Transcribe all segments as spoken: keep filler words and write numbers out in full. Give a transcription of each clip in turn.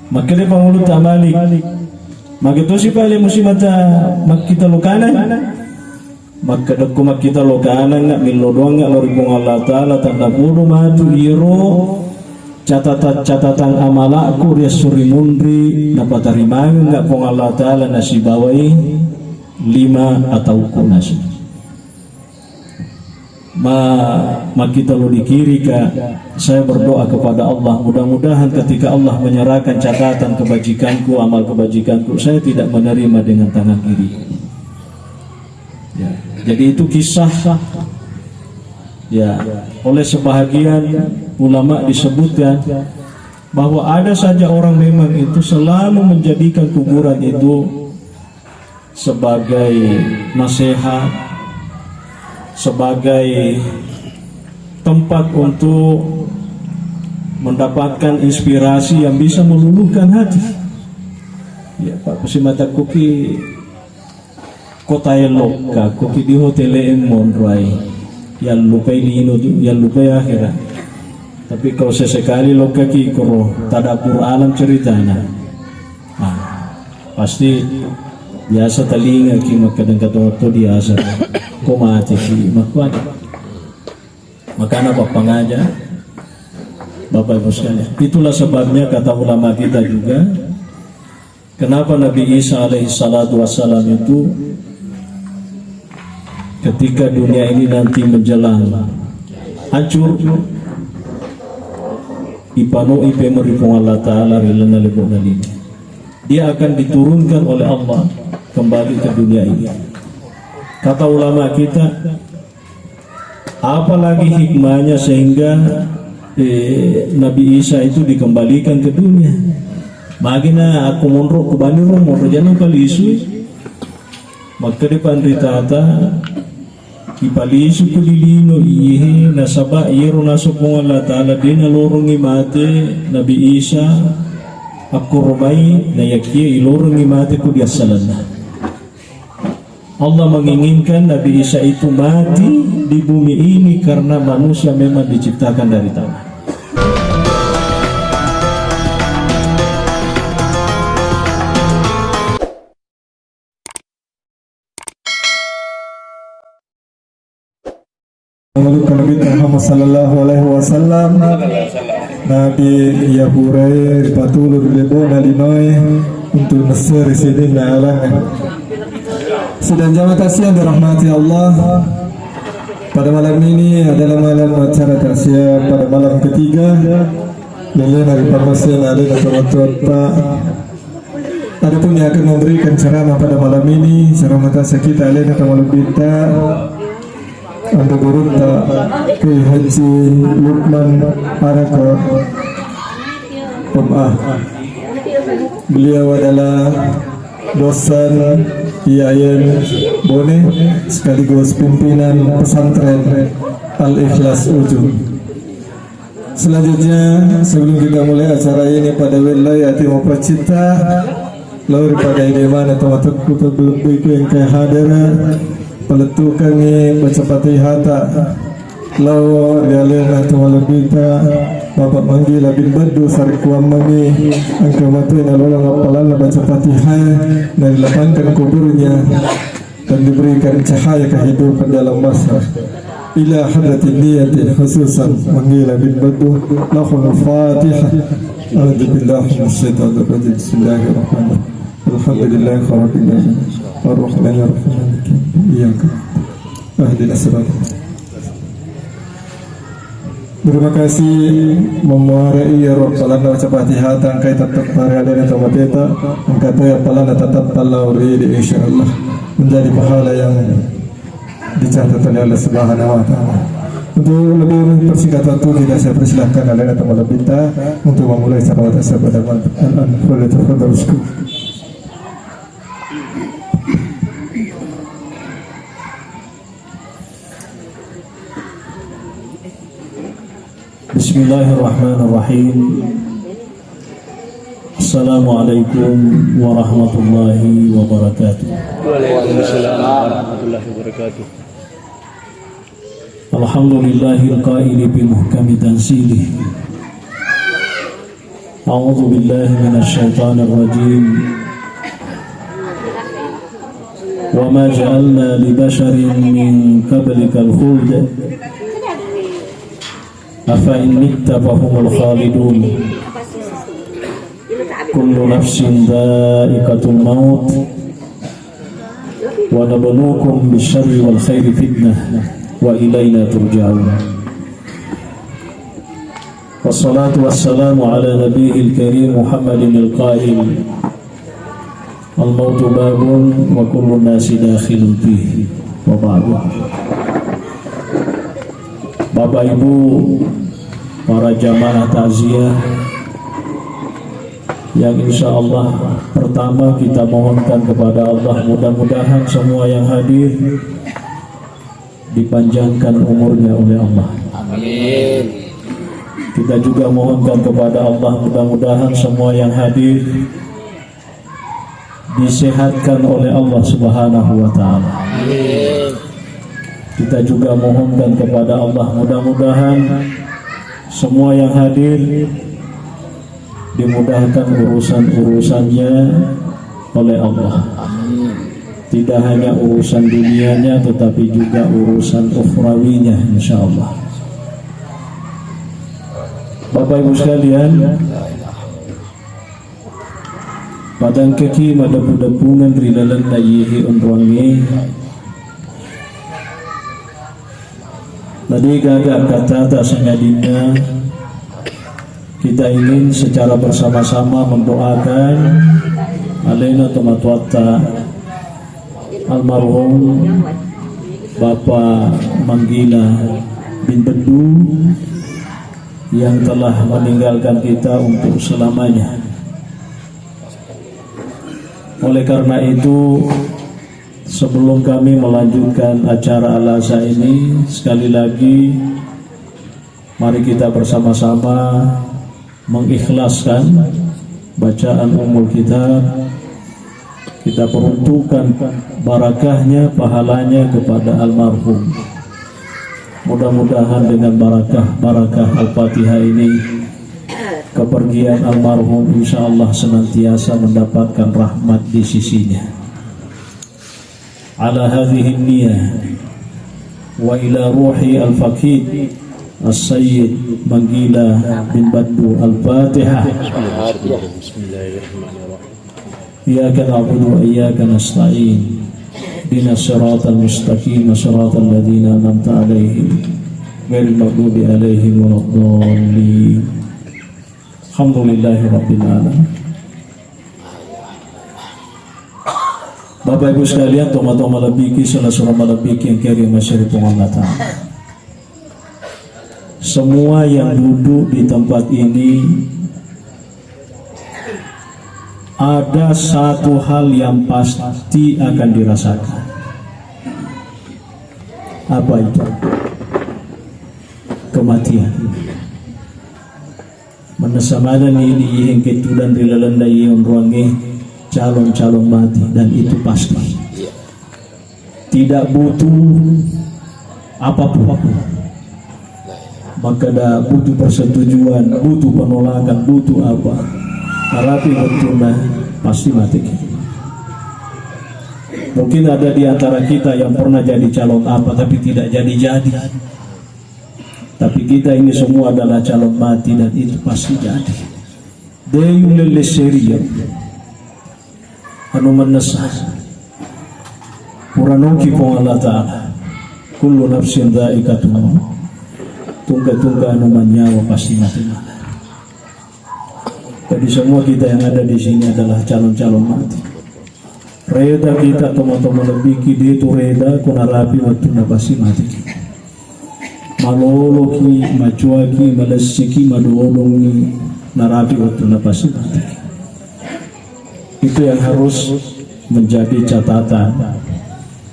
Makkeda pangulutta Malik, "Magi tosi pale musimata makkita lokanang?" Makkedakku, "Makkita lokanang, millo doang lao ri Puang Allah Ta'ala, tanda pulo matu iro catatan-catatan amalakku ri esso ri munri, napatarimangeng Puang Allah Ta'ala nasibawai lima atauku nasib." Ma-, makkita lo dikirika, saya berdoa kepada Allah, mudah-mudahan ketika Allah menyerahkan catatan kebajikanku, amal kebajikanku, saya tidak menerima dengan tangan kiri. Ya, jadi itu kisah, ya, oleh sebahagian ulama disebutkan bahwa ada saja orang memang itu selalu menjadikan kuburan itu sebagai nasihat, sebagai tempat untuk mendapatkan inspirasi yang bisa meluluhkan hati. Ya, Pak, pasi mataku ki kota elok ka, ko ki di hotel e monroai. Yang lupai lino tu, yang lupai akhirat. Tapi kalau sesekali lokka ki koro tadabbur alam ceritana. Nah, pasti biasa telinga ki makkadang kata waktu biasa. Ko mati ki makkuat. Makana pappangaja, Bapak Ibu sekalian. Itulah sebabnya kata ulama kita juga, kenapa Nabi Isa alaihi salatu wassalam itu ketika dunia ini nanti menjelang hancur, ipanoi pemeng ri Puang Allah Ta'ala ri lalenna lebo'na lino. Dia akan diturunkan oleh Allah kembali ke dunia ini. Kata ulama kita, apalagi hikmahnya sehingga, eh, Nabi Isa itu dikembalikan ke dunia. Magina aku monro ku bani ro monro jana palisu. Makkeda panritata, ipalisu ku di lino iyehe, nasaba iyero nasu Puang Allah Ta'ala de nalorongi mate Nabi Isa, akkoromai, nayakia ilorongi mate ku di assalenna. Allah menginginkan Nabi Isa itu mati di bumi ini karena manusia memang diciptakan dari tanah. Nabi Muhammad sallallahu alaihi wasallam, Nabi iya purae ripatulu ri lebo'na linoe untuk nesseri sininna alangnge. Sidang jamaah takziah yang dirahmati Allah, pada malam ini adalah malam acara takziah pada malam ketiga. Lelena ri pammasena alena tomatoatta. Adapun yang akan memberikan ceramah pada malam ini, ceramah takziah kita alena tomalebbita, Anda gurutta Kiai Haji Lukman Araka, M A. Beliau adalah dosen I A I N Bone sekaligus pimpinan pesantren Al-Ikhlas Ujung. Selanjutnya, sebelum kita mulai acara ini, pada wellai ati mupaccitta lao ri pagae de mana tomatoakku, terlebih ku engka hadir, palettukangngi baca Fatihata lao ri alena tomalebbita Bapak Manggila bin Baddu sarekkuammengngi engka matu nalolong appalanna baca Fatihah, dan dilapangkan kuburnya dan diberikan cahaya kehidupan dalam mahsyar. Ila hadratin niyati khususan Manggila bin Baddu, lahul Fatihah. A'udzu billahi minasyaitonir rajim. Bismillahirrahmanirrahim. Alhamdulillahi rabbil alamin. Arrahmanirrahim. Maliki yaumiddin. Iyyaka na'budu wa iyyaka nasta'in. Terima kasih, memuara iyaro appalanna baca Fatihah, tangkai tetap pada alena tomateta, engka to appalanna tetap pallao ri idi, insyaallah menjadi pahala yang dicatat oleh Allah Subhanahu wa Ta'ala. Untuk lebih mempersingkat waktu, kita saya persilakan alena tomalebbita untuk memulai acara takziah pada malam ini. Falyatafaddal mashkura. Bismillahirrahmanirrahim. Assalamualaikum warahmatullahi wabarakatuh. Waalaikumsalam warahmatullahi wabarakatuh. Alhamdulillahil qaili fi muhkami tanzilih. أعوذ بالله من الشيطان الرجيم. وما جعلنا لبشر من قبلك الخلد أفإن مت فهم الخالدون. كل نفس ذائقة الموت ونبلوكم بالشر والخير فتنة وإلينا ترجعون. والصلاة والسلام على نبيه الكريم محمد القائل: الموت باب وكل الناس داخل فيه. وبعد. Bapak Ibu, para jamaah takziah yang insya Allah pertama kita mohonkan kepada Allah, mudah-mudahan semua yang hadir dipanjangkan umurnya oleh Allah. Amin. Kita juga mohonkan kepada Allah, mudah-mudahan semua yang hadir disehatkan oleh Allah Subhanahu wa Ta'ala. Amin. Kita juga mohonkan kepada Allah, mudah-mudahan semua yang hadir dimudahkan urusan-urusannya oleh Allah. Amin. Tidak hanya urusan dunianya, tetapi juga urusan ukhrawinya, insya Allah. Bapak Ibu sekalian, padangkaki madeppu-deppungeng ri lalenna iyehe onroangnge. Nadi gaga kattata sangadinna kita ingin secara bersama-sama mendoakan alena tomatoatta almarhum Bapak Manggila bin Beddu yang telah meninggalkan kita untuk selamanya. Oleh karena itu, sebelum kami melanjutkan acara al-aza ini, sekali lagi mari kita bersama-sama mengikhlaskan bacaan Ummul Kitab. Kita peruntukkan barakahnya, pahalanya kepada almarhum. Mudah-mudahan dengan barakah-barakah Al-Fatihah ini, kepergian almarhum insya Allah senantiasa mendapatkan rahmat di sisinya. Ala hadhihi niyah wa ila ruhi al-faqid As-Sayyid Manggila bin Baddu. Al-Fatihah. Bismillahirrahmanirrahim. إياك نعبد وإياك نستعين. اهدنا الصراط المستقيم، صراط الذين أنعمت عليهم، غير المغضوب عليهم ولا الضالين. الحمد لله رب العالمين. Bapak Ibu sekalian, tomatoa malebbiki, sala-sala malebbiki yang keri masih Puang Allah Ta'ala. Semua yang duduk di tempat ini, ada satu hal yang pasti akan dirasakan. Apa itu? Kematian. Manessa manenni idi iyengke tudang ri lalenna iye onroangnge calon-calon mati, dan itu pasti. Tidak butuh apapun. Makkeda butuh persetujuan, butuh penolakan, butuh apa. Narapi wettunna pasti mateki. Mungkin ada di antara kita yang pernah jadi calon apa tapi tidak jadi-jadi. Tapi kita ini semua adalah calon mati dan itu pasti jadi. De' yulle lesseri iyaro anu manessa. Puranoki Puang Allah Ta'ala. Kullu nafsin dha'iqatul maut. Tungka-tungka anu manyawa pasti mati. Jadi semua kita yang ada di sini adalah calon-calon mati. Reda kita tomatoa malebbiki, de' tu reda ko narapi wettunna pasti mateki. Maloloki, macuaki, malessiki, madodongi narapi wettunna pasti mateki. Itu yang harus menjadi catatan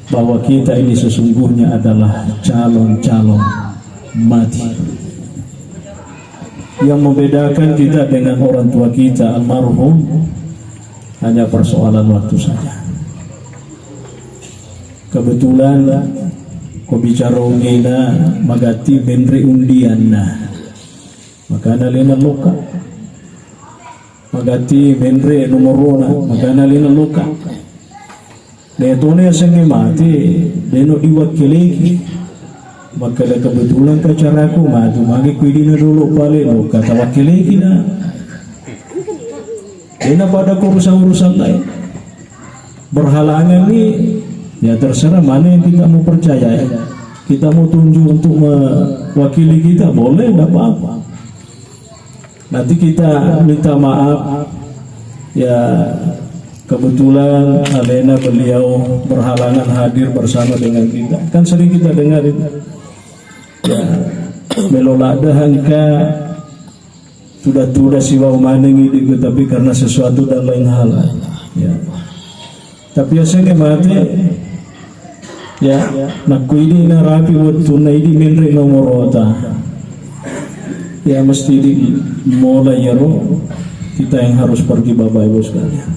bahwa kita ini sesungguhnya adalah calon-calon mati. Yang membedakan kita dengan orang tua kita almarhum hanya persoalan waktu saja. Kebetulan ko bicara ugena magatti menre undianna. Makana lena loka. Magatti menre nomorona, magana lena loka. De tone asengnge mate, deno diwakkiliki. Makkeda kebetulan ka caraku matu, magi ku idina dolo pale loka, tawakkiliki na. Dena pada ko urusan-urusan lain. Berhalangan nih, ya terserah mana yang kita mau percayai. Kita mau tunjuk untuk mewakili kita, boleh, nggak apa-apa. Nanti kita minta maaf, ya kebetulan alena beliau berhalangan hadir bersama dengan kita. Kan sering kita dengar itu. Ya, melo ladde engka tuda-tuda sibawa manengi diku, tapi karena sesuatu dan lain hal. Ya. Tapi asengnge mate, ya, nakko idi narapi wettunna idi menre nomorota. Ya, mesti idi mulai yaro kita yang harus pergi, Bapak Ibu sekalian.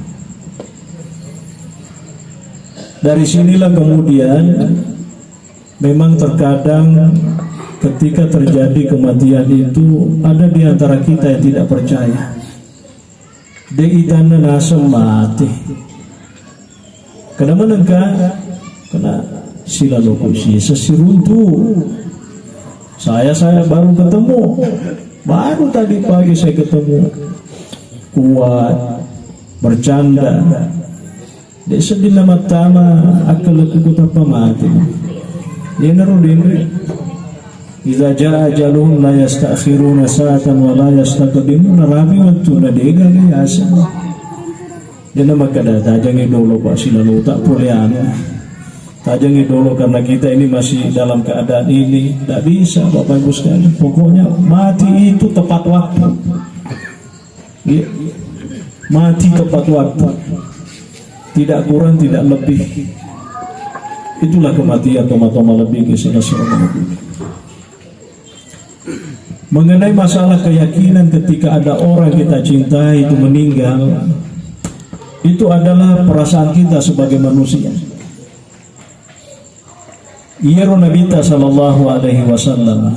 Dari sinilah kemudian memang terkadang ketika terjadi kematian itu ada di antara kita yang tidak percaya. De itanna naseng mate. Kada manengka, kena silaloku sisa siruntu. Saya, saya baru ketemu. Baru tadi pagi saya ketemu. Kuat, bercanda. De seddinna mattama akkalekku ko tappa mate. Iyanaro denre. Idza jaa ajaluhum la yastakhiruna sa'atan wa la yastaqdimun. Narapi wettunna, dega ni asa. Dena makkeda, tajangi dolo, Pak, silalota pole anu. Tajangi dolo karena kita ini masih dalam keadaan ini. Tidak bisa, Bapak Ibu sekalian. Pokoknya mati itu tepat waktu. Iya. Mati tepat waktu. Tidak kurang, tidak lebih. Itulah kematian, toma-toma lebih ke sana. Mengenai masalah keyakinan ketika ada orang kita cintai itu meninggal, itu adalah perasaan kita sebagai manusia. Iyaro Nabitta sallallahu alaihi wasallam,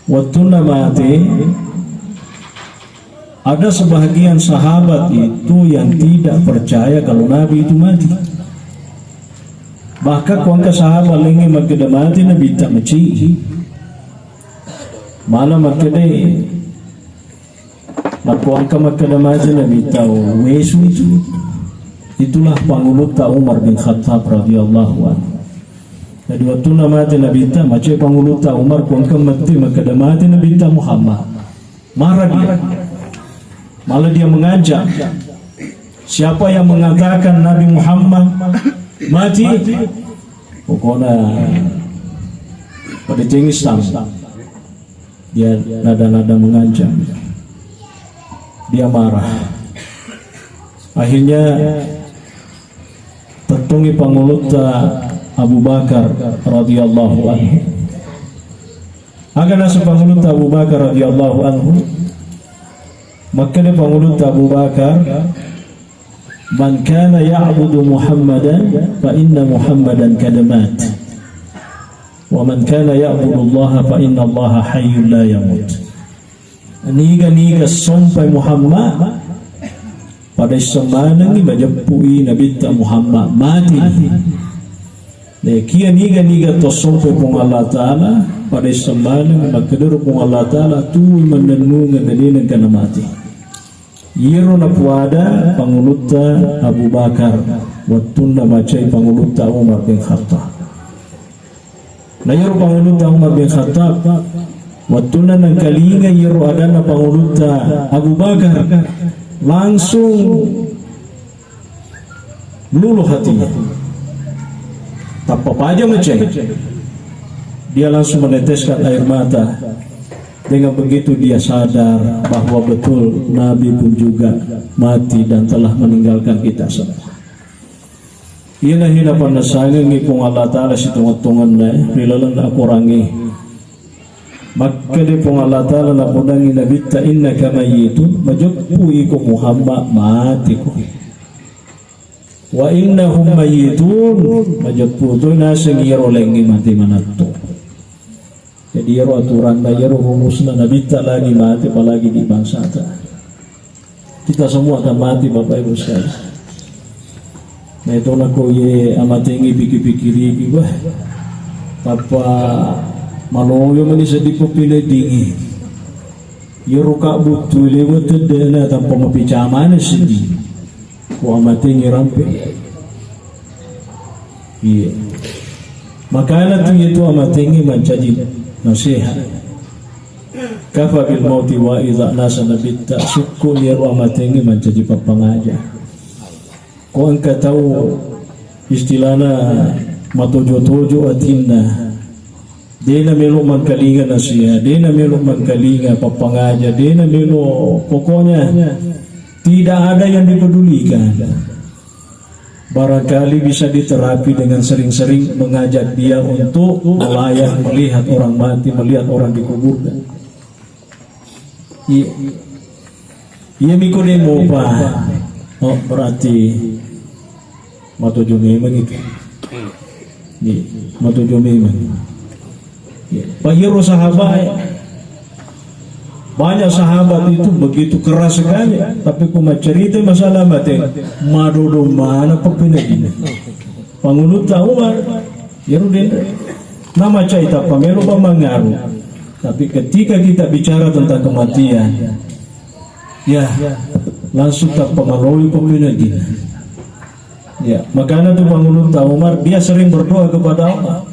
wettunna mate, ada sebahagian sahabat itu yang tidak percaya kalau Nabi itu mati. Bahkan ko engka sahabat laingnge makkeda mate Nabitta mecci. Malah makkeda Makko engka makkeda mate Nabitta wesu itu. Itulah pangulutta Umar bin Khattab radhiyallahu anhu. Jadi wettunna mate Nabitta, macai pangulutta Umar, ko engka mate makkeda mate Nabitta Muhammad. Marah dia. Malah dia mengancam. Siapa yang mengatakan Nabi Muhammad mati, pokoknya pada cengis Islam. Dia nada-nada mengancam. Dia marah. Akhirnya tettungi pangulutta Abu Bakar radhiyallahu anhu. Aga naseng pangulutta Abu Bakar radhiyallahu anhu. Makkeda pangulutta Abu Bakar, "Man kana ya'budu Muhammadan fa inna Muhammadan kad mat. Wa man kana ya'budu Allah fa inna Allah hayyun la yamut." Niga-niga sompai Muhammad, pada iseng manengngi majeppu'i Nabitta Muhammad mati. Naekia niga-niga to sompai Puang Allah Ta'ala, pada iseng manengngi makkedaro Puang Allah Ta'ala, tui mannennungeng na de nengka namati. Iyaro napuada pangulutta Abu Bakar, wettunna macai pangulutta Umar bin Khattab. Na iyaro pangulutta Umar bin Khattab, wettunna nengkalinga iyaro adanna pangulutta Abu Bakar, langsung luluh hatinya. Tappa paja macai. Dia langsung meneteskan air mata. Dengan begitu dia sadar bahwa betul Nabi pun juga mati dan telah meninggalkan kita semua. Iyana hina pannasangengngi Puang Allah Ta'ala sitongeng-tongenna ri laleng Al-Qurangnge. Makkeda Puang Allah Ta'ala napodangngi Nabitta, "Innaka mayyitun," majeppu iko Muhammad, matiko. "Wa innahum mayyitun," majeppu toi naseng iyaro laingnge mate manatto. Jadi iyaro aturanna, iyaro rumusna, Nabitta lagi mate, apalagi di bangsata. Kita semua akan mati, Bapak Ibu sekalian. Nah, itu nako ye amatengi pikir-pikiriki, wah, apa maloyo mani seddi ko pile dingi. Yero ka buttu lewe teddena tanpa mapicamane seddi. Ko amatengi rampe. Iya. Makana tu itu amatengi mancaji nasihat. Kafa bil mauti wa idza nasa nabitta, sukku yero amatengi mancaji pappangaja. Ko engka tau istilahna matojo-tojo atinna, dena melo mangkalinga nasihat, dena melo mangkalinga pappangaja, dena melo, pokoknya tidak ada yang dipedulikan. Barangkali bisa diterapi dengan sering-sering mengajak dia untuk melayat, melihat orang mati, melihat orang dikuburkan. Iya. Iya miko de mopa. Oh, berarti matojo memang itu. Iya, matojo memang. Iya. Pa iyero sahabat, banyak sahabat itu begitu keras sekali, tapi ku maccarita masalah mate, madodo mana papinadina. Pangulutta Umar, yero denre. Namacai tappa melo pa mangaru. Tapi ketika kita bicara tentang kematian, ya, langsung tappa maloi papinadina. Ya, makanya tu Pangulutta Umar, dia sering berdoa kepada Allah.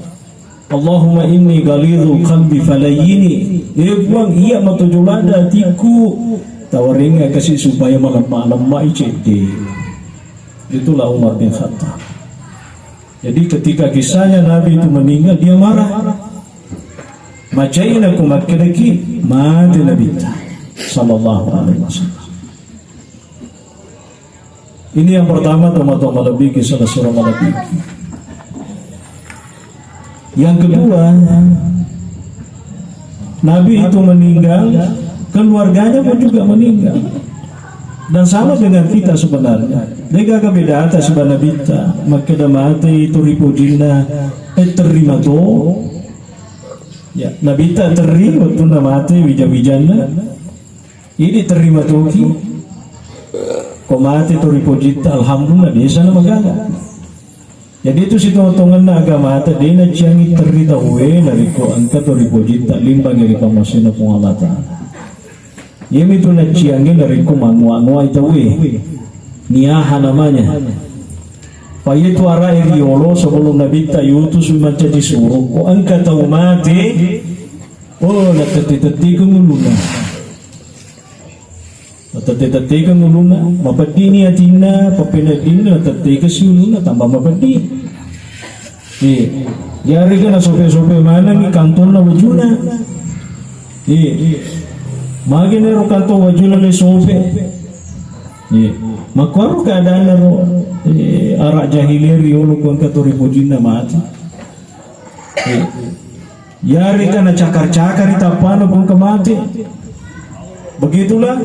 Allahumma inni ghalidhul qalbi falayyini. Eh Puang, iya matojo ladda atiku. Tawarengnga kasi supaya malemma-lemma i cedde. Itulah Umar bin Khattab. Jadi ketika kisahnya Nabi itu meninggal, dia marah. Macaina ku makkedaki mate Nabitta sallallahu alaihi wasallam. Ini yang pertama, teman-teman, lebih kisah surah lebih. Yang kedua, Nabi itu meninggal, keluarganya pun juga meninggal. Dan sama dengan kita sebenarnya. Degaga beda atas sebenarnya kita. Makkeda mate itu ripojinna, eh, terima to. Ya, Nabi tak teri waktu mate wija-wijanna. Idi terima toki. Ko mate to ripojitta, alhamdulillah, biasa na magaga. Jadi itu sitonga-tonganna agamata, de naciangi terri tauwe, narekko engka to ripojitta limbang ri pammasena Puang Allah Ta'ala. Iyami tu naciangi narekko mangoa-ngoai tauwe. Niyaha namanya. Pa iya tu arae riolo sebelum Nabitta yutus mancaji suruh. Ko engka tau mate, oh, natetti-tettikeng ulunna. Natetti-tettikeng ulunna, mapeddini atinna, pappeneddinna, natettikesi ulunna, tambah mapeddi. Iya. Yarega nasope-sope manengi kantonna wajuna. Iya. Magi nero kantong wajuna le sope. Iya. Makkuaro keadaanna ro, eh, ara jahiliah riolo ko engka to ripojinna mate. Iya. Yarega nacakar-cakari tappana ko engka mate. Begitulah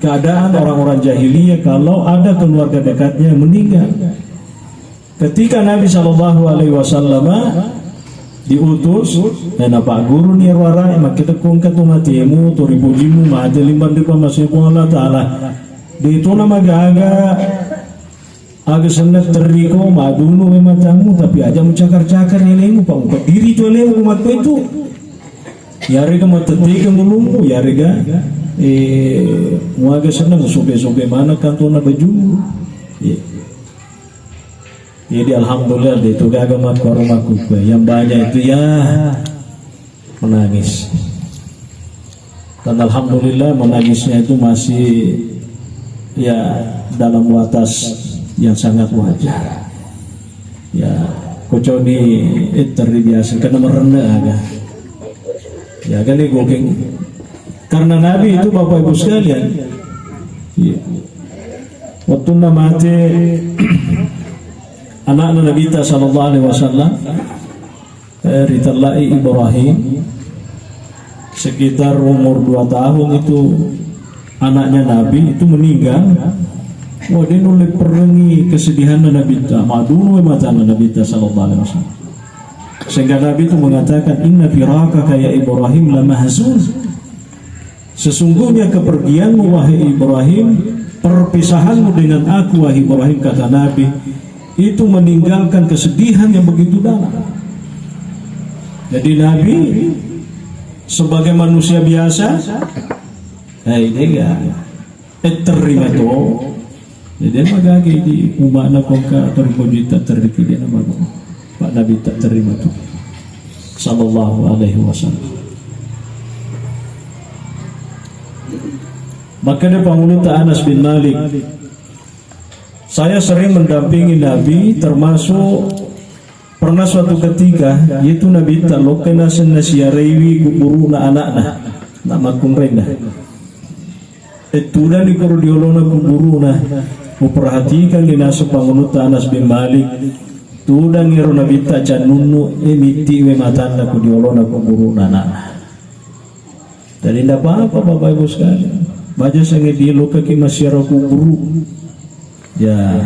keadaan orang-orang jahiliyah kalau ada keluarga dekatnya yang meninggal. Ketika Nabi Shallallahu Alaihi Wasallam diutus, dan apa guru ni arwara, makkita ko engka tu matemu, to ripojimu, mate limbang ri pammasena Puang Allah Ta'ala. Di itu nama gaga Aga senna terriko madunu matamu, tapi aja mucakar-cakar elemu, pa mupeddiri tu elemu makko itu. Yarega matettekeng ulummu, yarega, eh, muaga senna musobe-sobe mana kantona bajummu. Iya. Jadi alhamdulillah de tu gaga makko aromaku yang banyak itu ya. Menangis. Dan alhamdulillah menangisnya itu masih ya dalam batas yang sangat wajar. Ya, koconi, eh, terbiasa karena merenda ada. Ya, kali gokeng. Karena Nabi itu Bapak Ibu sekalian, iya. Waktu mate anaknya Nabi kita sallallahu alaihi wasallam, eh, ritellai Ibrahim sekitar umur dua tahun itu, anaknya Nabi itu meninggal. Wah, dia nulle perengi kesedihannya Nabi ta, madunu matana Nabi ta sallallahu alaihi wasallam. Sehingga Nabi itu mengatakan, "Inna firaqaka ya Ibrahim la mahzun." "Sesungguhnya kepergianmu, wahai Ibrahim, perpisahanmu dengan aku, wahai Ibrahim," kata Nabi, "itu meninggalkan kesedihan yang begitu dalam." Jadi Nabi sebagai manusia biasa, eh, ini enggak. Eh, terima to. Jadi, magage di umma'na ko engka atau ri poji tak terima, dia nama ko. Pak Nabi tak terima to. Sallallahu alaihi wasallam. Maka dia panguluta Anas bin Malik, "Saya sering mendampingi Nabi, termasuk pernah suatu ketika, yaitu Nabi tak lokka naseng nasiaraiwi kuburu'na ana'na, nak makkunrainna. Eh, tudang di koro di olona kuburu'na, muperhatikan di naseng panguluta Anas bin Malik, tudang ero Nabi tak cannunnu, eh, mitti we matanna ku di olona kuburu'na ana'na." Jadi ndak apa-apa, Bapak Ibu sekalian. Baja sange di lokka ki masiara kuburu. Ya,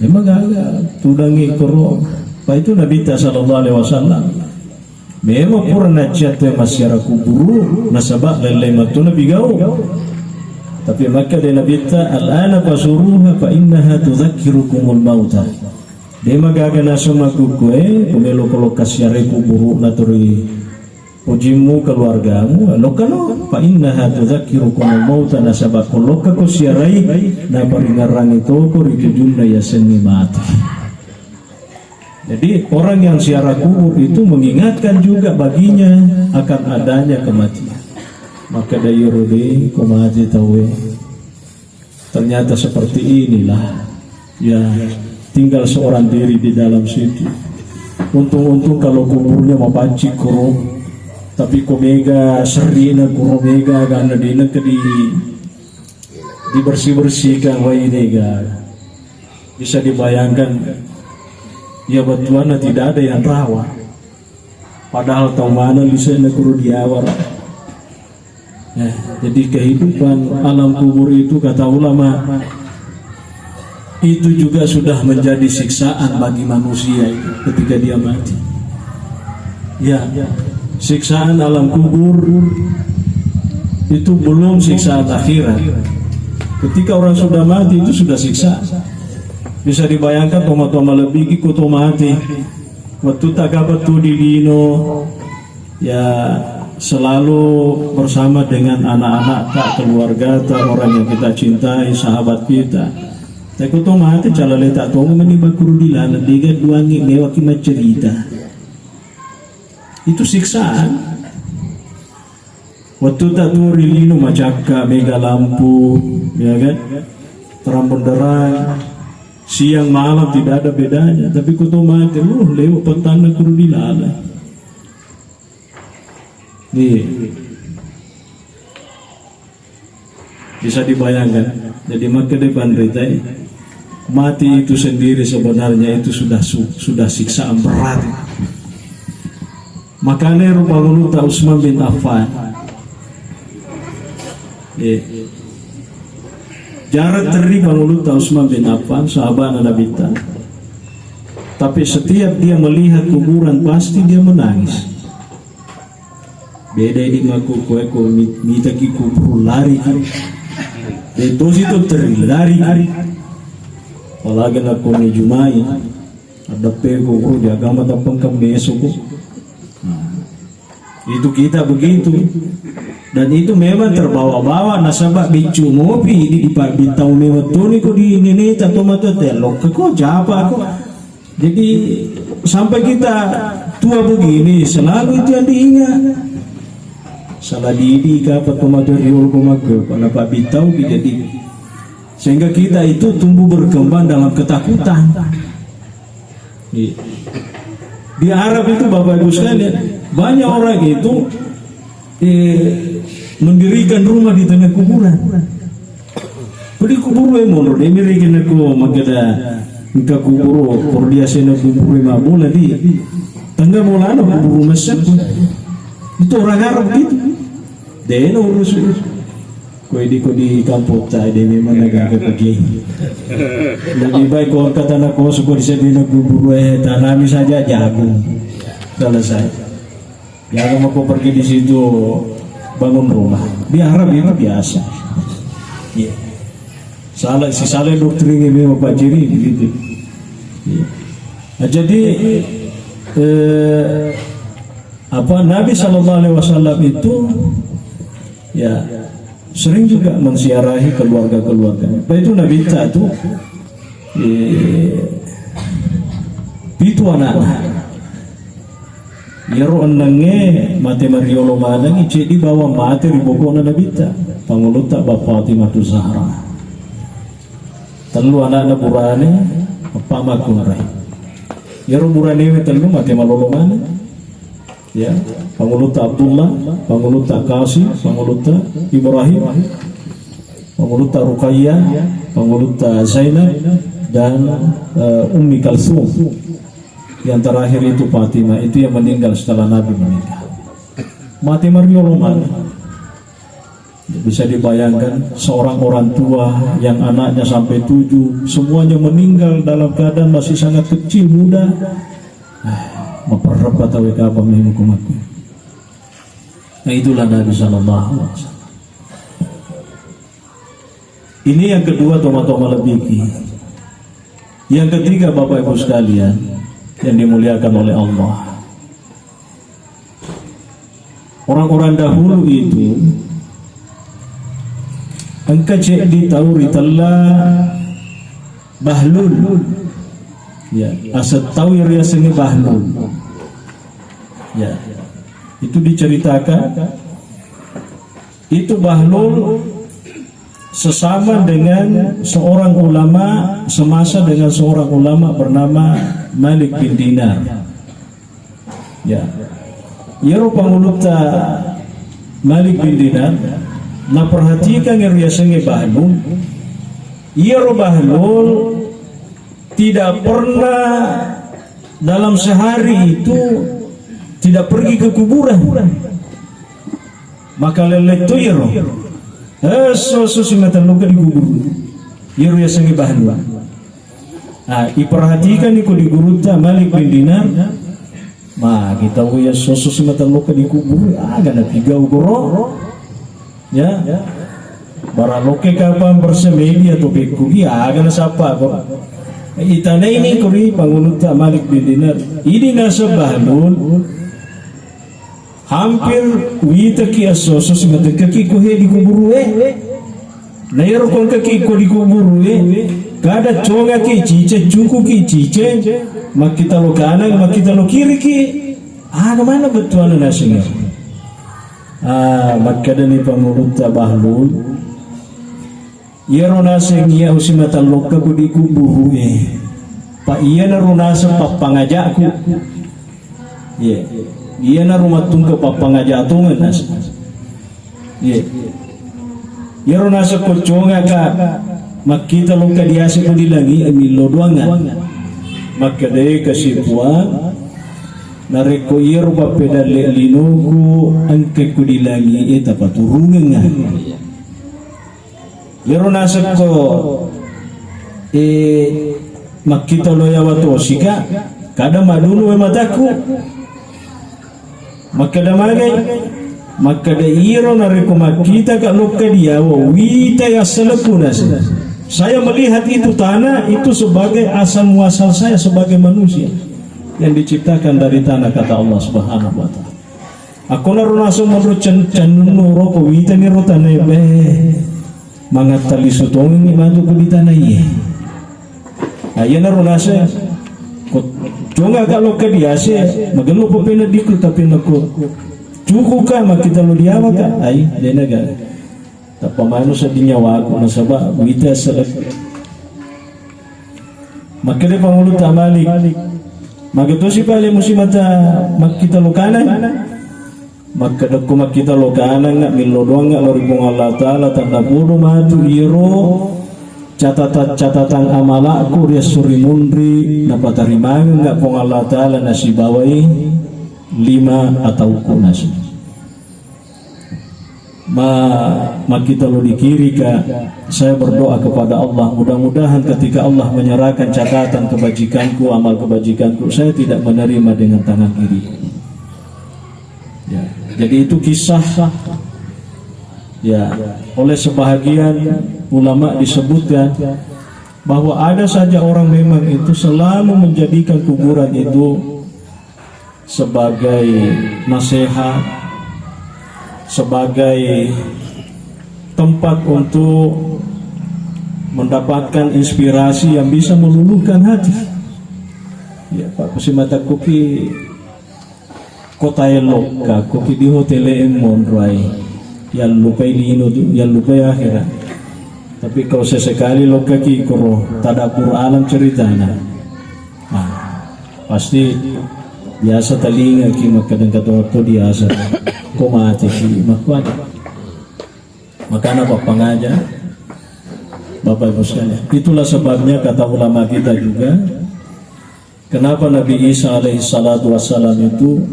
memang gaga tudangi koro. Pak itu Nabi ta sallallahu alaihi wasallam. Memang pura naciat tu masiara kuburu, nasaba lele matu Nabi gau. Tapi maka dia Nabi ta, "Al-ana fasuruha fa innaha tudzakkirukumul mauta." Dia magaga nasu makukue, kumelo kolo kasiare kuburu naturi pojimmu keluargamu, lokkano, fa innaha tudzakkirukumul mauta, nasaba ko lokka ko siarai, naparingerrangi toko ri tujunna yasengnge mate. Jadi orang yang ziarah kubur itu mengingatkan juga baginya akan adanya kematian. Maka dayuru de ko mate tauwe. Ternyata seperti inilah. Ya, tinggal seorang diri di dalam situ. Untung-untung kalau kuburnya mapaccing kuro, tapi ko mega serrina kuro mega karena di negeri dibersih-bersihkan wai nega. Bisa dibayangkan, ya, batuanna tidak ada yang rawa. Padahal tau maneng lise'na kuro diawara. Ya, jadi kehidupan alam kubur itu kata ulama itu juga sudah menjadi siksaan bagi manusia itu ketika dia mati. Ya, siksaan alam kubur itu belum siksaan akhirat. Ketika orang sudah mati itu sudah siksaan. Bisa dibayangkan toma-toma lebih iko to mati. Waktu tak kabar tu di dino, ya, selalu bersama dengan anak-anak tak, keluarga tak, orang yang kita cintai, sahabat kita. Tapi to mati calale tak tong meni bakuru di lana dega duangi mewaki macerita. Itu siksaan. Waktu tak tu ri lino macakka mega lampu, ya kan? Terang benderang. Siang malam tidak ada bedanya. Tapi ko to mati, uh, lewat pettanna kuru di lala. Iya. Bisa dibayangkan. Jadi maka dia panrita ini. Mati itu sendiri sebenarnya itu sudah su- sudah siksaan berat. Makanya rupa ta Utsman bin Affan. Iya. Jarang terri panguluta Utsman bin Affan, sahabat Nabi ta. Tapi setiap dia melihat kuburan pasti dia menangis. Beda ini mako koe ko mi- mita ki kubur lari ki. Itu situ terlari. Apalagi nak kone Jumai. Ada pe kubur jaga mata pengkem besok ko. Nah, itu kita begitu. Dan itu memang terbawa-bawa nasaba biccu mopi di di pa- bitau mewa toni ko di nene ta to mata te lokka ko japa ko. Jadi sampai kita tua begini selalu itu yang diingat. Salah didi ka apa tomato riol ko maka pada pak bitau ki jadi sehingga kita itu tumbuh berkembang dalam ketakutan. Iya. Di Arab itu Bapak Ibu sekalian banyak orang itu eh, mendirikan rumah di tengah kuburan. Pudi kuburu e monro de miri kena ko magada engka kuburu kordia sena kuburu e mabola di tengah bolana kuburu masjid. Itu orang Arab gitu. Dena urus urus. Kue di ko di kampung ta de memang naga ke pergi. Lebih baik ko angkat tanah kosong ko di sana kuburu e tanami saja jagung. Selesai. Jangan mau pergi di situ. bangun rumah. Di Arab itu biasa. Iya. Salah, si salah doktrin ini mempelajari begitu. Iya. Nah, jadi eh, apa Nabi Shallallahu Alaihi Wasallam itu ya sering juga menziarahi keluarga-keluarga. Apa itu Nabi itu eh, pitu anak. Iyaro ennengnge mate mariolo manengngi, ceddi bawang mate ri boko'na Nabitta, pangulutta Ba Fatimatu Zahra. Tellu ana'na burane, eppa makkunrai. Iyaro buranewe tellu mate malolo maneng. Ya, pangulutta Abdullah, pangulutta Qasim, pangulutta Ibrahim, pangulutta Ruqayyah, pangulutta Zainab, dan eh, Ummi Kalsum. Yang terakhir itu Fatimah, itu yang meninggal setelah Nabi meninggal. Mate mariolo maneng. Bisa dibayangkan seorang orang tua yang anaknya sampai tujuh, semuanya meninggal dalam keadaan masih sangat kecil, muda. Ah, maperrebba tauwe kapang memang kumakku. Nah, itulah Nabi Shallallahu Alaihi Wasallam. Ini yang kedua, toma-toma lebih. Yang ketiga, Bapak Ibu sekalian yang dimuliakan oleh Allah, orang-orang dahulu itu engka ceddi tau ritella Bahlul. Ya, asal tau yang riasengnge Bahlul. Ya, itu diceritakan itu Bahlul sesama dengan seorang ulama, semasa dengan seorang ulama bernama Malik bin Dinar. Ya. Iyaro pangulutta Malik bin Dinar, naperhatikan yang riasengnge Bahlul. Iyaro Bahlul tidak pernah dalam sehari itu tidak pergi ke kuburan. Maka lele tu iyaro. Esso-esso simatellokka di kuburu. Iyaro yasengnge Bahlul. Ah, iperhatikan iko di gurutta Malik bin Dinar. Ma, kita uya soso simatellokka di kuburu, aga napigau goro. Ya. Barang lokke kapang bersemedi atau pekku, iya aga nasapa ko. Itanaini ko ri pangulutta Malik bin Dinar. Idi naseng Bahlul. Hampir witaki esso-esso simatekkaki ko he di kuburu e. Na iyaro ko engkaki ko di kuburu e, kada congaki cice, cukuki cice, makkita lo kanang, makkita lo kiriki. Aga mana bettuanna naseng iyaro? Ah, makkadani pangulutta Bahlul. Iyaro naseng iya usimatellokka ko di kuburu e. Pa iyanaro naseng pappangajakku. Iya. Iyanaro mattungke pappangaja tongeng naseng. Iya. Iyaro naseng ko congaka makkita lokka diase ko di langi e millo doangan. Makkedae kasi Puang, narekko iyaro pappedalle linoku engka ko di langi e tapaturungengnga. Iyaro nasekko, eh, makkita lo yawa tosika, kada madunu we mataku. Makkeda magai, makkeda iyaro narekko makkita ka lokka diawa wita yassalekku nase. Saya melihat itu tanah itu sebagai asal muasal saya sebagai manusia yang diciptakan dari tanah, kata Allah Subhanahu wa Ta'ala. Akkonaro naseng monro cen-, cennunnu ro ko witani ro tanae, beh, mangatta lisu tongengngi matu ko di tanae. Nah, iyanaro naseng ko conga ka lokka diase, magello papena diku, tapi nako cuku ka makkita lo diawa ka, ai, denaga. Tappa manu sedding nyawaku nasaba wita selek. Makkeda pangulutta Malik, magatosi pale musimata makkita lo kanang? Makkedakku makkita lo kanang, millo doang lo ri Puang Allah Ta'ala, tanda podo matu iyaro catatan-catatan amalakku ri esso ri munri, napatarimangengnga Puang Allah Ta'ala nasibawai lima ataukku nasi. Ma-, makkita lo dikirika, saya berdoa kepada Allah, mudah-mudahan ketika Allah menyerahkan catatan kebajikanku, amal kebajikanku, saya tidak menerima dengan tangan kiri. Ya, jadi itu kisah Ya, oleh sebahagian ulama disebutkan bahwa ada saja orang memang itu selalu menjadikan kuburan itu sebagai nasihat, sebagai tempat untuk mendapatkan inspirasi yang bisa meluluhkan hati. Ya, Pak, kusimata kuki kota elokka, kuki di hotel e monroai. Yallupai lino tu, yallupai akhirat. Tapi kau sesekali lokkaki koro tadabbur alam ceritana. Ah, pasti biasa talingaki makkadang kata waktu biasa. Ko mati ki makkuat. Makana pappangaja Bapak Ibu sekalian. Itulah sebabnya kata ulama kita juga, kenapa Nabi Isa alaihi salatu wassalam itu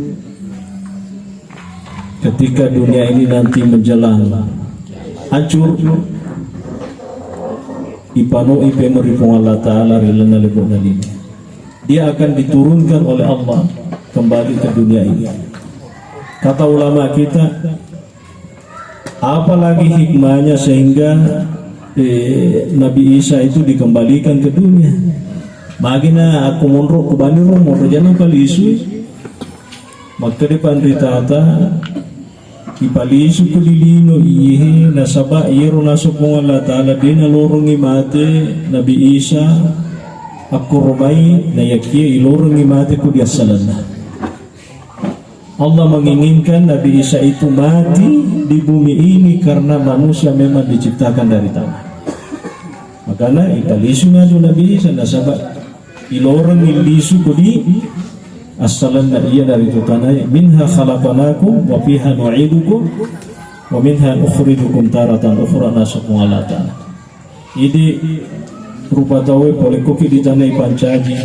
ketika dunia ini nanti menjelang hancur, ipanoi pemeng ri Puang Allah Ta'ala ri lalenna lebo'na lino. Dia akan diturunkan oleh Allah kembali ke dunia ini. Kata ulama kita, apalagi hikmahnya sehingga eh, Nabi Isa itu dikembalikan ke dunia. Magina aku monro kubani ro monro jana palisui. Makkeda panritata, ipalisu ku di lino iye, nasaba iyaro nasu Puang Allah Ta'ala de nalorongi mate Nabi Isa akkoromai, na yakkiya ilorongi mate ku di assalenna. Allah menginginkan Nabi Isa itu mati di bumi ini karena manusia memang diciptakan dari tanah. Makanya ipalisu matu Nabi Isa nasaba iloreng ilisu kudi assalanna iya dari tutana, minha khalaqnakum wa fiha nu'idukum wa minha nukhrijukum taratan ukhra, nasu Puang Allah Ta'ala. Idi rupa tauwe pole koki ditanai pancaji.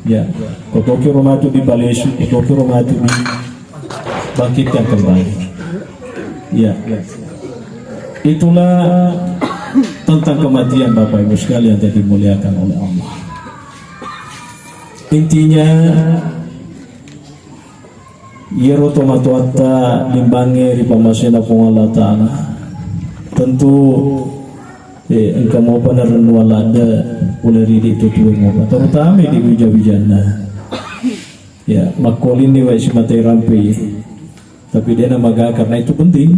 Ya, kotoki ro matu dipalesu, kotoki ro matu dibangkitkan kembali. Ya. Itulah tentang kematian Bapak Ibu sekalian yang dimuliakan oleh Allah. Intinya, iyaro tomatoatta limbangnge ri pammasena Puang Allah Ta'ala, tentu, eh, engka mopa narennuang ladde pole ri idi tutue mopa, terutama di wija-wijanna. Ya, makkolinni wae simatai rampe, tapi dena maga karena itu penting.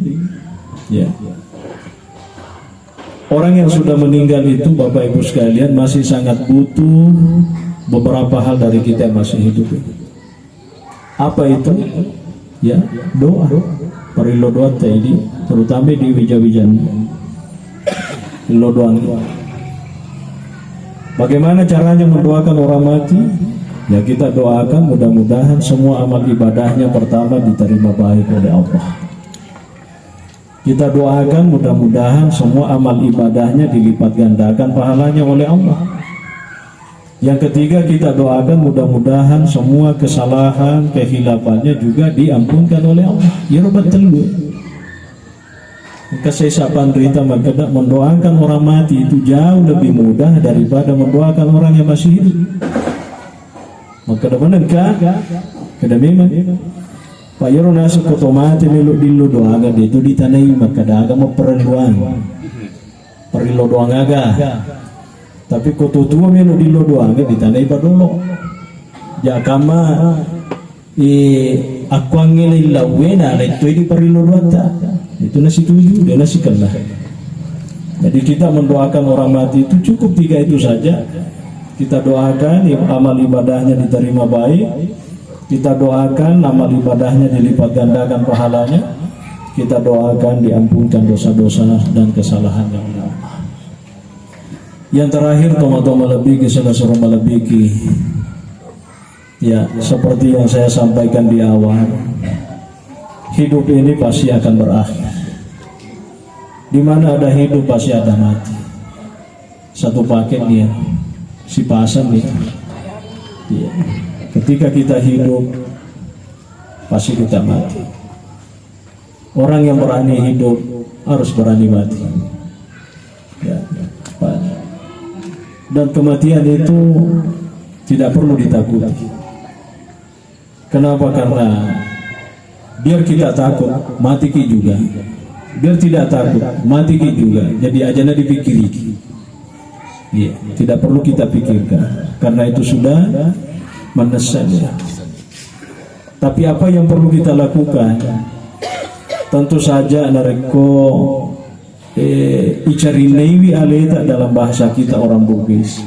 Ya. Orang yang sudah meninggal itu, Bapak Ibu sekalian, masih sangat butuh beberapa hal dari kita yang masih hidup ini. Apa itu? Ya, doa. Parillo doatta idi, terutama di wija-wijan. Illo doang. Bagaimana caranya mendoakan orang mati? Ya, kita doakan mudah-mudahan semua amal ibadahnya pertama diterima baik oleh Allah. Kita doakan mudah-mudahan semua amal ibadahnya dilipat gandakan pahalanya oleh Allah. Yang ketiga, kita doakan mudah-mudahan semua kesalahan, kehilafannya juga diampunkan oleh Allah. Ya, robat telu. Engka sesa panrita makkeda, mendoakan orang mati itu jauh lebih mudah daripada mendoakan orang yang masih hidup. Makkeda manengka, keda memang. Pak, iyaro naseng ko to mate melo dillo doaga, de tu ditanai makkeda aga mapparelluang. Parillo doang aga. Tapi ko to tua melo dillo doaga, ditanai padolo. Jakamma, eh, akkuangnge lellauwe na lettoi di parillo doatta. Itu nasituju, de nasikella. Jadi kita mendoakan orang mati itu cukup tiga itu saja. Kita doakan i-, amal ibadahnya diterima baik. Kita doakan amal ibadahnya dilipat gandakan pahalanya. Kita doakan diampunkan dosa-dosa dan kesalahannya oleh Allah. Yang terakhir, teman-teman lebih ke salah seorang lebih ke. Ya, seperti yang saya sampaikan di awal, hidup ini pasti akan berakhir. Di mana ada hidup, pasti ada mati. Satu paket dia, si pasang dia. Iya. Ketika kita hidup, pasti kita mati. Orang yang berani hidup harus berani mati. Ya, Pak. Dan kematian itu tidak perlu ditakuti. Kenapa? Karena biar kita takut, mati ki juga. Biar tidak takut, mati ki juga. Jadi ajana dipikiriki. Iya, tidak perlu kita pikirkan. Karena itu sudah mendesak dia. Tapi apa yang perlu kita lakukan? Tentu saja narekko, eh, icarinnaiwi aleta dalam bahasa kita orang Bugis.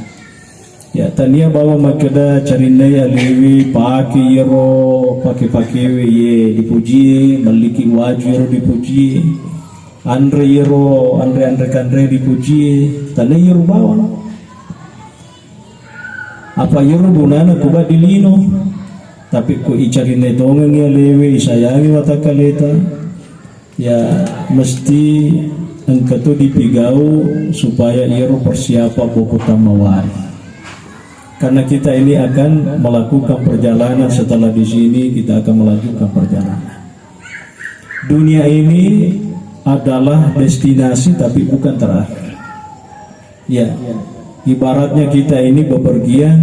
Ya, tania bawa makkeda carinnai alewi pake yero pake-pakewe ye dipojie, melliki waju yero dipojie, anre yero anre-anre kanre dipojie, tania yero bawang. Apa yero gunana kuba di lino. Tapi ko icarinnai tongengi alewe, isayangi watakkaleta, ya, mesti engka to dipigau supaya iyaro persiapan boko tammawari. Karena kita ini akan melakukan perjalanan, setelah di sini kita akan melanjutkan perjalanan. Dunia ini adalah destinasi tapi bukan terakhir. Ya, ibaratnya kita ini bepergian,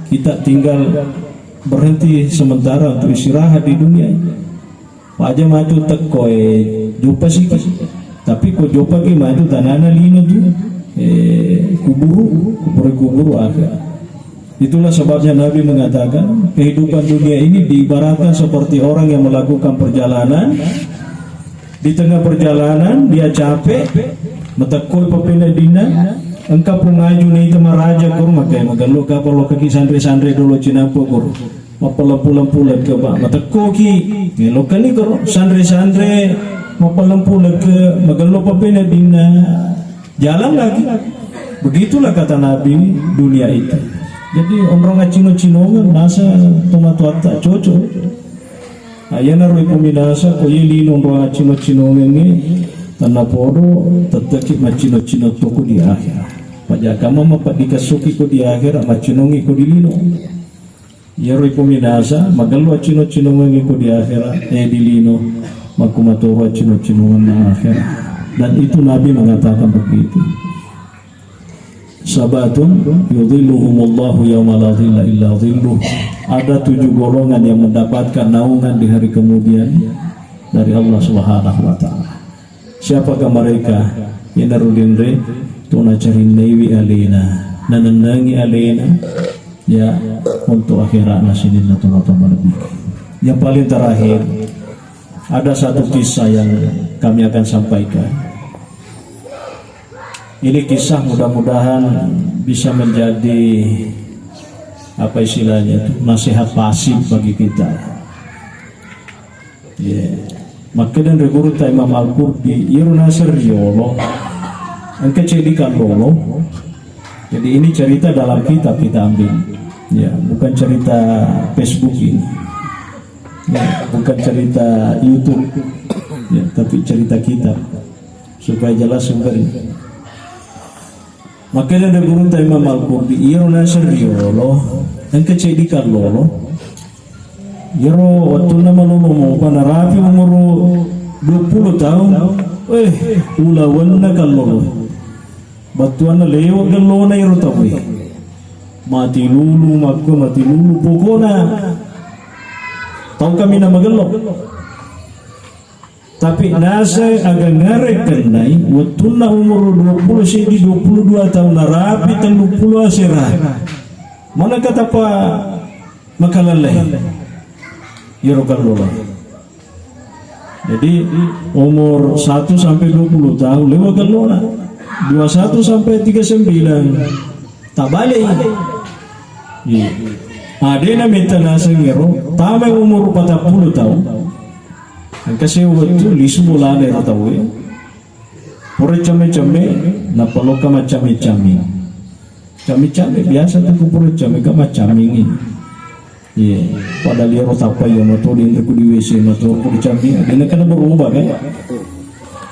kita tinggal berhenti sementara untuk istirahat di dunia ini. Paja matu tekko, eh, joppa siki. Tapi ko joppa ki matu tanana lino tu, eh, kuburu, kuburu, kuburu akhirat. Itulah sebabnya Nabi mengatakan, kehidupan dunia ini diibaratkan seperti orang yang melakukan perjalanan. Di tengah perjalanan, dia capek, matekkoi papena dinna, engka pungaju ni temaraja kur, makai magello kapal lokaki sanre-sanre dolo cinampe kur. Mappalempu-lempu lekke, Pak. Matekkoki, ngelokani koro sanre-sanre, mappalempu lekke, magello papena dinna. Jalan lagi. Begitulah kata Nabi, dunia itu. Jadi, onrong accino-cinongeng, nasa tomatoatta cocok. Nah, iyanaro ipominasa, ko iye lino onrong accino-cinongengngi, tanna podo, tetteki maccino-cino toko di akhirat. Pajakama mapaddikessuki ko di akhirat, maccinongi ko di lino. Iyaro ipominasa, magello accino-cinongengngi ko di akhirat, eh, di lino, makkumatoro accino-cinongenna akhirat. Dan itu Nabi mengatakan begitu. Sabatun yudhilluhumullahu yawma la dhilla illa dhilluh. Ada tujuh golongan yang mendapatkan naungan di hari kemudian dari Allah Subhanahu wa Ta'ala. Siapakah mereka? Iyanaro denre to nacarinnaiwi alena, nanennengi alena, ya, untuk akhiratna sininna tona-tona malebbi. Yang paling terakhir, ada satu kisah yang kami akan sampaikan. Ini kisah mudah-mudahan bisa menjadi, apa istilahnya itu, nasihat pasif bagi kita. Iya. Makkeda anre gurutta Imam Al-Qurtubi, iyaro naseng riolo, engka ceddi kallolo. Jadi ini cerita dalam kitab kita ambil. Ya, bukan cerita Facebook ini. Ya, bukan cerita YouTube. Ya, tapi cerita kitab. Supaya jelas sumbernya. Makkeda anre gurutta Imam Al-Qurtubi, iyaro naseng riolo, engka ceddi kallolo. Iyaro wettunna malolo mopa narapi umuru dua puluh taung, eh, ulawenna kallolo. Battuanna lewa gellona iyaro tauwe. Mati lulu, makko mati lulu, pokona tau kami na magello. Tapi naseng aga ngarekkennai, wettunna umuru dua puluh seddi, dua puluh dua taung, narapi tellu puluh asera. Manakatapa makalalle? Iyaro kallolo. Jadi, umur satu sampai dua puluh taung, lewa kallona. Dua satu sampai tiga sembilan. Tabale. Iya. Adena metta naseng ero, tama umur patappulo taung. Engka sewa wettu lisu bolana ero tauwe. Pura cemme-cemme, nappa lokka maccammi-cammi. Cammi-cammi biasa tu ku pura cemme ka maccammingi. Iya, padahal ero tappa iya mato di ku di W C mato ku dicammi. Adena kana berubah kan?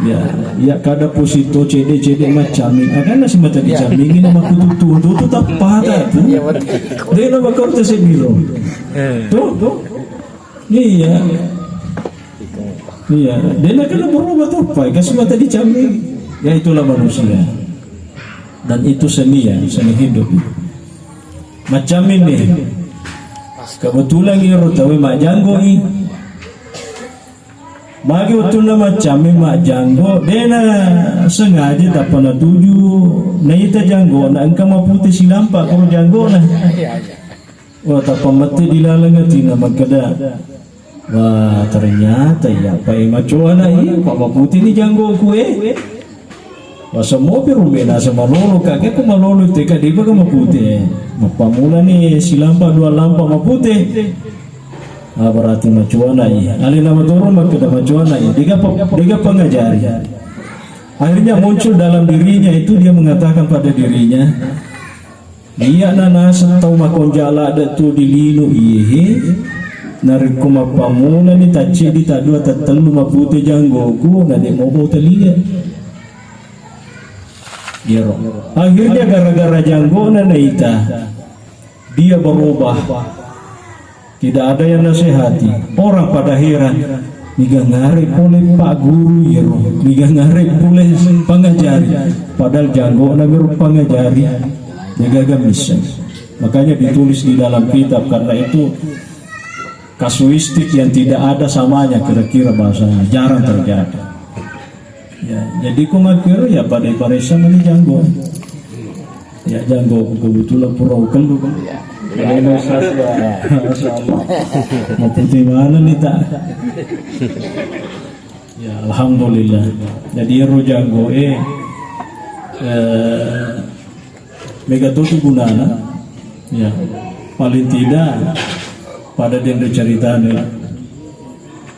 Ya, ya kada posito cede-cede macaming. Akan nasi mata dicaming ini maku tutu tutu tappa ta tu. Iya, betul. Dia nama kau tu sediro. Eh. Tu, tu. Iya. Iya, dia nak kena berubah tu apa? Kasih mata dicaming. Ya itulah manusia. Dan itu seni ya, seni hidup. Macam ini. Kebetulan iro tawe majanggo ni. Magi wettunna maccamme majjanggo, dena sengaja tappa natuju naita janggo na engka mapute silampa koro janggona. Wah, tappa mette dilaleng atina makkeda, wah, ternyata iya pa e macoana i, pa mapute ni janggoku e. Wasemmopi rumena semalolo kake ku malolo teka deba ka mapute. Mappamulani silampa dua lampa mapute. Ah, berarti macoana i. Alena matoro makkeda macoana i. Dega pa-, dega pangajari. Akhirnya muncul dalam dirinya itu, dia mengatakan pada dirinya, iya na naseng tau makonja ladde tu di lino iyehe, narekko mappamulani tacceddi taddua tattellu mapute janggoku na de mobo talia. Iyaro. Akhirnya gara-gara janggona naita, dia berubah. Tidak ada yang nasihati. Orang pada heran, niga ngare pole Pak Guru iyaro, niga ngare pole pangajari. Padahal janggona mero pangajari, niga gaga misseng. Makanya ditulis di dalam kitab, karena itu kasuistik yang tidak ada samanya, kira-kira bahasanya, jarang terjadi. Ya, jadi ko makkero ya pada paressa mani janggo. Ya, janggo kebetulan pura ukellu kan. Ya, Ustaz, ya. Masya Allah. Mau putih mana nih tak? Ya, alhamdulillah. Jadi ro janggo eh, eh mega tu gunana. Ya, paling tidak pada dende ceritanya.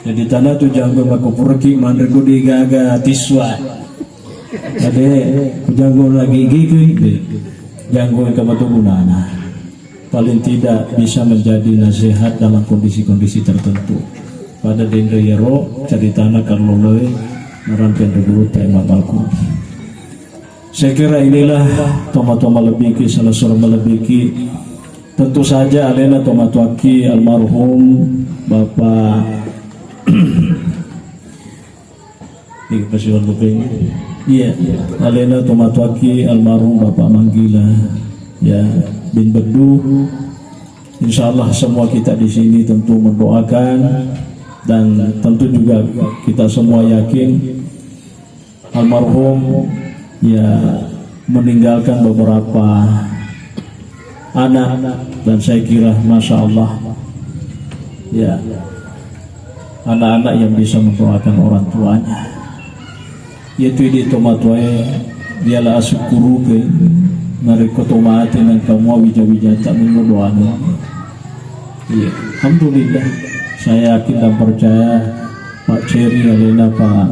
Jadi tana tu janggo makupuraki manre ko de gaga tiswa. Ade, ku janggo lagi gigi de. Janggo yang kama tu gunana. Paling tidak bisa menjadi nasihat dalam kondisi-kondisi tertentu. Pada dende yero ceritana kalau loe narampe guru tema balku. Saya kira inilah toma-toma lebiki, salah seorang melebiki. Tentu saja alena tomatuaki almarhum Bapak Iya, alena tomatuaki almarhum Bapak Manggila, ya, bin Bedu. Insya Allah semua kita di sini tentu mendoakan dan tentu juga kita semua yakin almarhum ya meninggalkan beberapa anak dan saya kira masya Allah ya anak-anak yang bisa mendoakan orang tuanya. Yaitu di tomatoae diala asukkuruke narekko tomate nang kamua wija-wija tak menno doanya. Iya, alhamdulillah. Saya yakin dan percaya Pak Ceri alena Pak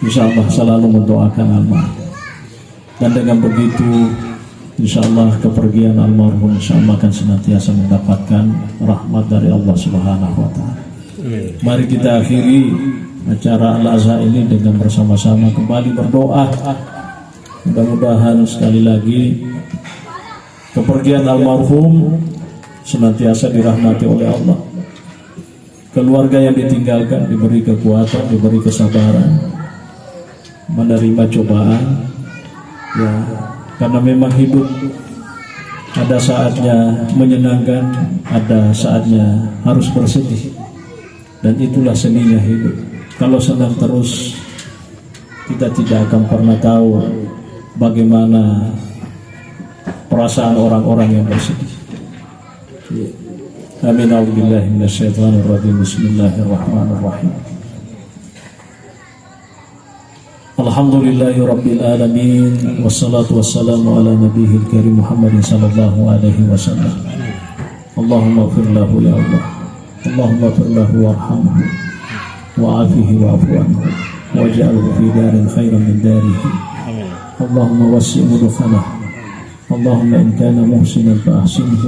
Insya Allah selalu mendoakan almarhum. Dan dengan begitu, insya Allah kepergian almarhum insya Allah akan senantiasa mendapatkan rahmat dari Allah Subhanahu wa Ta'ala. Mari kita akhiri acara Al-Azhar ini dengan bersama-sama kembali berdoa. Mudah-mudahan sekali lagi kepergian almarhum senantiasa dirahmati oleh Allah. Keluarga yang ditinggalkan diberi kekuatan, diberi kesabaran, menerima cobaan. Ya, karena memang hidup ada saatnya menyenangkan, ada saatnya harus bersedih. Dan itulah seninya hidup. Kalau senang terus, kita tidak akan pernah tahu bagaimana perasaan orang-orang yang bersedih. Amin. A'udzubillahi minasyaitonirrajim. Bismillahirrahmanirrahim. Alhamdulillahi rabbil alamin. Wassalatu wassalamu ala nabiyil karim Muhammadin sallallahu alaihi wasallam. Allahumma ighfir lahu ya Allah. Allahumma ighfir lahu warhamhu wa'afihi wa'fu anhu waj'alhu fi darin khairan min darihi. Allahumma wassi' mudkhalahu. اللهم إن كان محسنا فأحسنه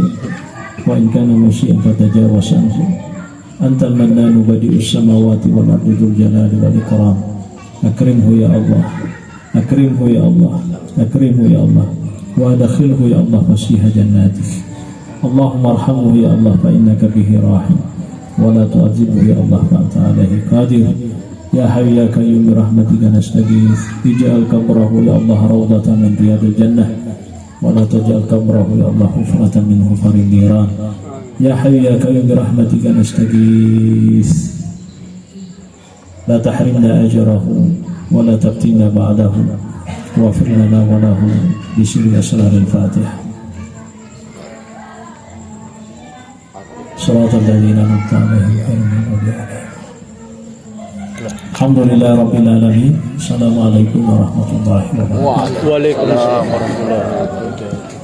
وإن كان مسيئا فتجاوز عنه. أنت المنان بديع السماوات والأرض ذو الجلال والإكرام. أكرمه يا الله. أكرمه يا الله. أكرمه يا الله. وأدخله يا الله فسيح جناتك. اللهم ارحمه يا الله فإنك به راحم. ولا تعذبه يا الله فأنت عليه قادر. يا حي يا قيوم برحمتك نستغيث. اجعل قبره يا الله روضة من رياض الجنة. ولا تجعل قبره يا الله حفرة من حفر النيران. يا حي يا قيوم برحمتك نستغيث. لا تحرمنا أجره ولا تفتنا بعده، واغفر لنا وله بسر أسرار الفاتحة. صراط الذين أنعمت عليهم غير المغضوب عليهم. الحمد لله رب العالمين. السلام عليكم ورحمة الله وبركاته. Waalaikumsalam warahmatullahi wabarakatuh.